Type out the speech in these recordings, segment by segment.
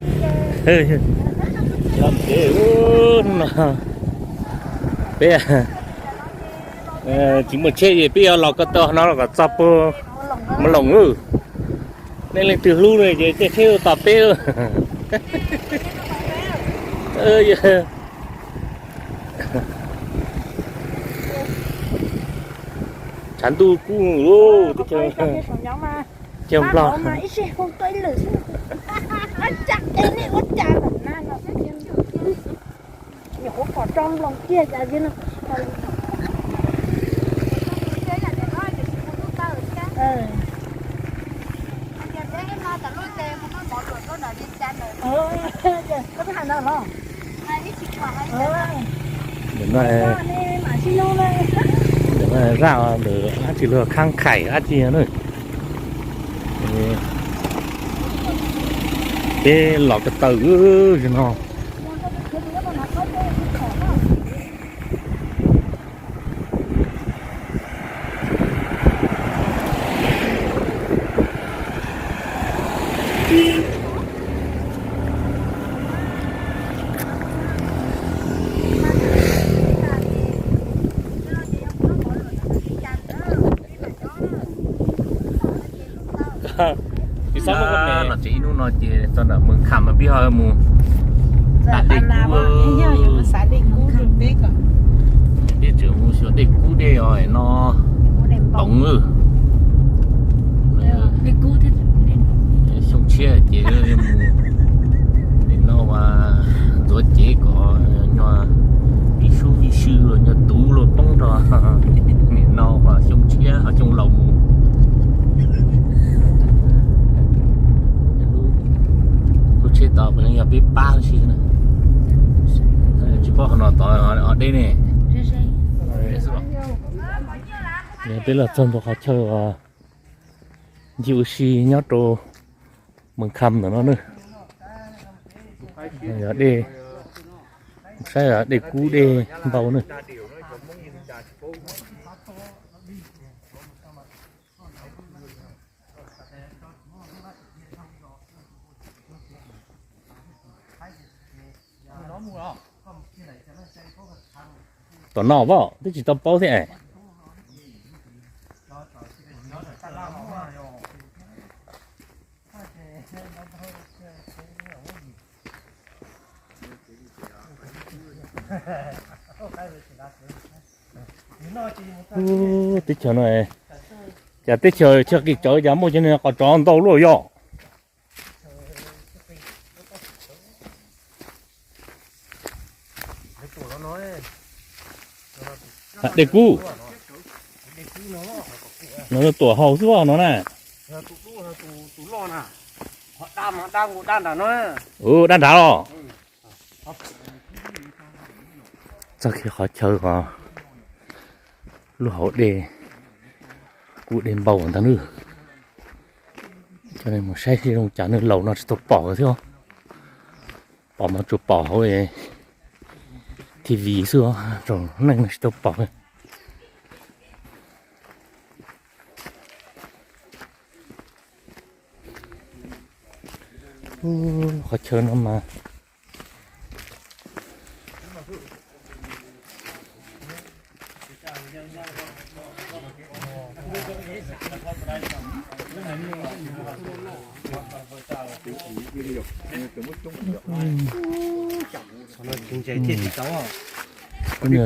Los tsev, hnub no peb tsis muaj tsheb es peb yuav los ko taw no los kom txog puag Moos Loos. Nej leej twg hlub no ces caij tsheb tos peb. Tshav ntuj kub lug teb chaws Nplog. Ntawm no, ntawm no zaj ntawm dab tsi luag khaab khaim dab tsi na. Peb los ko taw no. Los tsev ib hnub no ces txog nram Moos Kham mas peb ho mus xav dej kub. Peb tseem mus xyuas dej kub dej os no. Toov xyoo tshiab ces mus nim no ua ntxuav cev kom nyuag vij sub vij sw los nyuag tuv los poob rau nim no ua xyoo tshiab ho xyoo laus mus. Lub tsheb tod puav leej yog peb pab si na. Tsis paub qhov no tod ho deb ne. Peb los txog ntua qhov chaw ncig ua si nyob rau Moos Kham ntawm no na. Yog dej, saib dej kub dej npau na. Tom no as, twb tsis tau paub thiab es. Ub, teb chaws no, cas teb chaws chaw qis tsawv cas muaj cov niag qos tsov ntau luaj yog. Dej kub no tuam hau xwb no na. Ub, dab nrad los. Txog kiag qhov chaw os, lub hauv dej kub dej npau ntag nawb. Coj nej mus saib seb zoo cas, neeg laus no tsis tau pom thiab. Pom mas tsuas pom hauv T V xwb, tsoom neeg no tsis tau pom. Qhov chaw no mas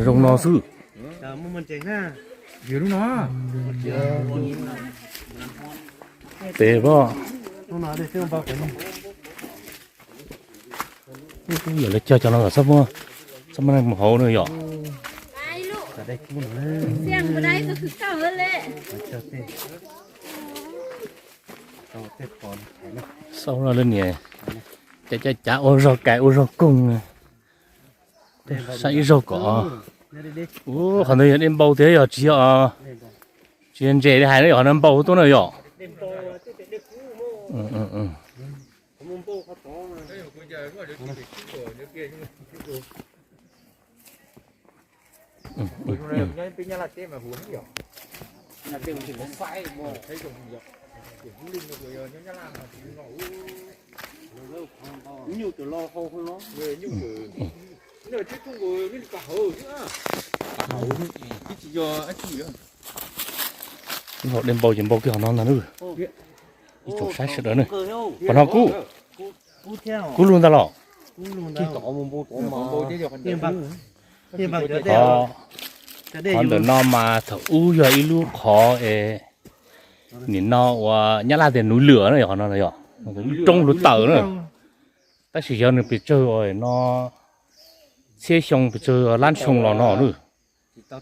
zoo no xwb. Tes pob. Yog lawv cog cov no kom txhob muaj neeg mus hauv na yom. Xauj no lawv niam, cav cav cav ua zog kais ua zog koog. Saib ib zaug kom. Ub, qhov ntawd yog dej npau tiag yog tsis yog, tsis yog ntses li hais no, yog qhov no npau tuaj na yom. Lub hauv dej npau ces npau kiag qhov no ntag na. Ib tsoom saib sawv daws na, qhov no kub, kub lug ntag los. Qhov ntawm no mas thaum ub yog ib lub qhov es nim no uas Nyab Laj tias núi lửa no yog qhov no yog lub roob hluav taws na. Tab sis yog nws pes tsawg no txhiab xyoo pes tsawg lab xyoo los no na. Lub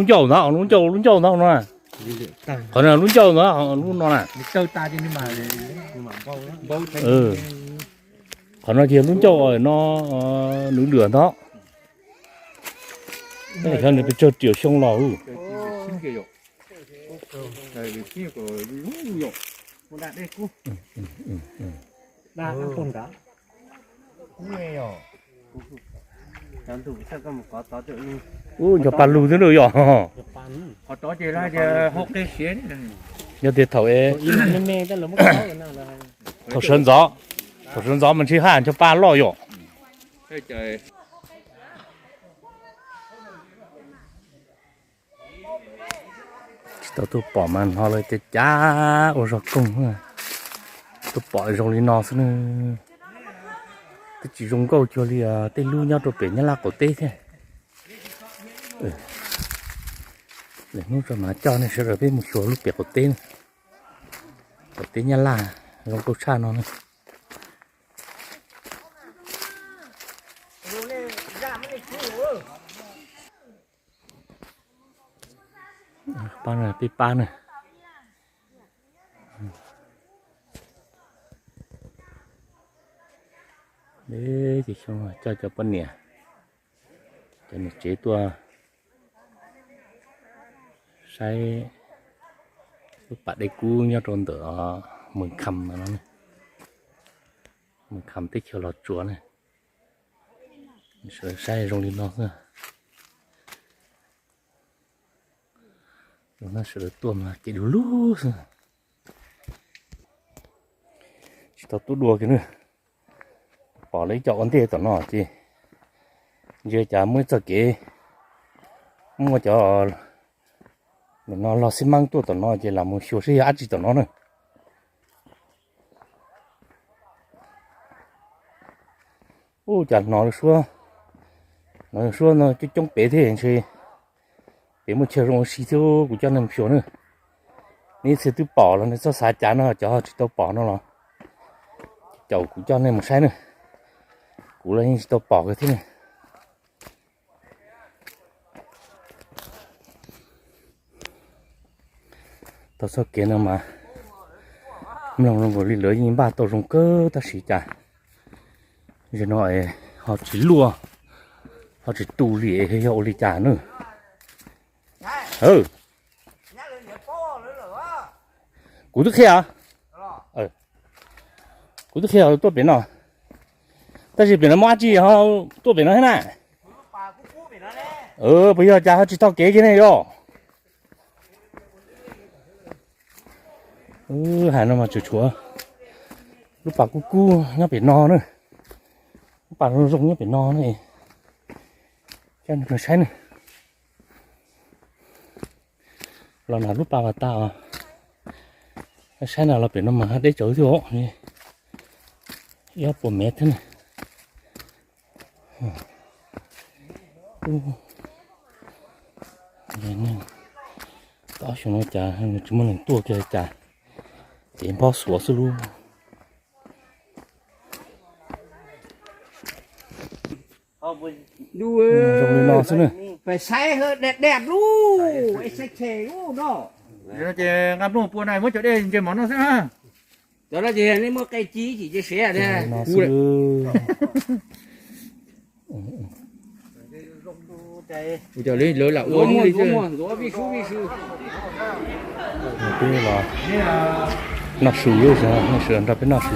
ncauj ntag, lub ncauj, lub ncauj, lub ncauj no. Qhov no lub ncauj ntag, lub no na. Qhov no ces lub ncauj no, núi lửa ntag. Xyov nws pes tsawg triệu xyoo los. Ub, nco pa lug thiab na yog. Yog tias thaum, thaum sawv ntxov, thaum sawv ntxov mas ntshe haj nco pa loj yom. Tsis tau tuaj pom mas hnov lawv cav cav ua zog koog. Tuaj pom zoo li no xwb na. Twb tsis zoo nkauj cuag li tej lub nyob rau pem Nyab Laj qaum teb thiab. Lwm hnub tso mas coj nej sawv daws peb mus xyuas lub pem qaum teb na. Qaum teb Nyab Laj zoo nkauj tshaj no na. Pab na, peb pab na. Ces xyoo coj cov poj niam, cov niam tsev tuaj saib lub pas dej kub nyob rau ntawm Mws Kham no, Mws Kham teb chaws Los Tsuas na. Sawv daws saib zoo li no xwb. Sawv daws tuaj mas kev du lug xwb. Tsis tau tuaj dua kiag na. Pom lawv ib co ua ntej tom no ces ntsia cas muaj ib txoj kev, muaj cov no log xib mab tuaj tom no ces lam mus xyuas saib yog dab tsi tom no na. Ub, cas hnov lawv suab, hnov lawv suab no coob coob pem thiab ntshe pem muaj chaw zoo ua si thiab. Kuv coj nej mus xyuas na. Nej ib txhia twb pom los nej txhob xav cas no, cov tsis tau pom no los caum kuv coj nej mus saib na. Kuv los yeej tsis tau pom kiag thiab na. Tau txoj kev no mas mloog zoo nkaus li lawv yeej npaj tau zoo kawg tab sis cas zaum no ho tsis luaj, ho tsis tu li, yog ua li cas na? Kuv twb qhia, kuv twb qhia tuaj pem no, tab sis pem no muaj dab tsi ho tuaj pem no thiab na? Puas yog cas ho tsis tau kev kiag ne yog? Hais no mas tseem tshuav lub pas kub kub nyob pem no na, lub pas zoo zoo nyob pem no na, coj nej saib na. Los nram lub pas vas tas os, saib na, los pem no mas deb tsawv thiab os, ib ob puas mev thiab na. Tau xyoo no cas tsis muaj neeg tuaj kiag cas, ces npob xuav xwb lub. Zoo li no xwb na. Pais saib daj daj lub, saib tshe lub no. Ces nqa nplooj pua na, muab cov dej ntses mov noj xwb na. Cov no ces nej muab qe ci ib chim cia siav. Peb los noj su, nej sawv daws nrog peb noj su.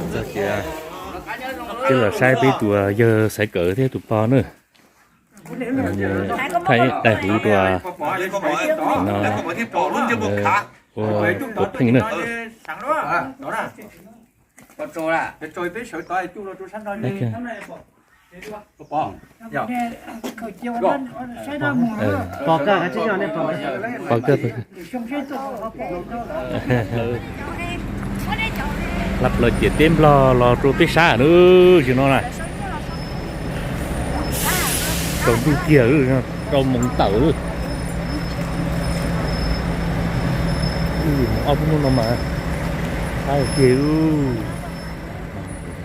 Txog tias, ces los saib peb tus yawg Xaiv Kawm thiab tus pog na. Thaij daim huv rau no, ua pheej na. Pov kawg, pov kawg. Hlab plaws ciam teb Nplog los rau peb sab na, tsis no na. Tsaus ntuj kiag, rau moos tawm. Ob peb hnub no mas sab tiag,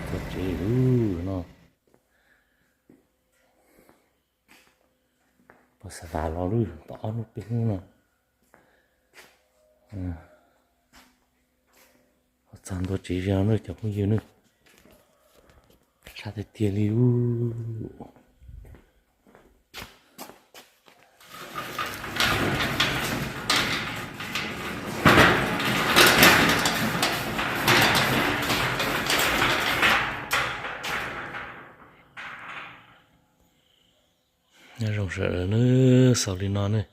txog tsev no. Pog xav tas los lub tom ob hnub peb hnub no. Ho txog ntua tsev zog na cov phooj ywg na. Sab tiag tiag li ub. Nyob zoo sawv daws nawb, xaus li no nawb.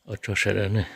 Ua tsaug sawv daws nawb.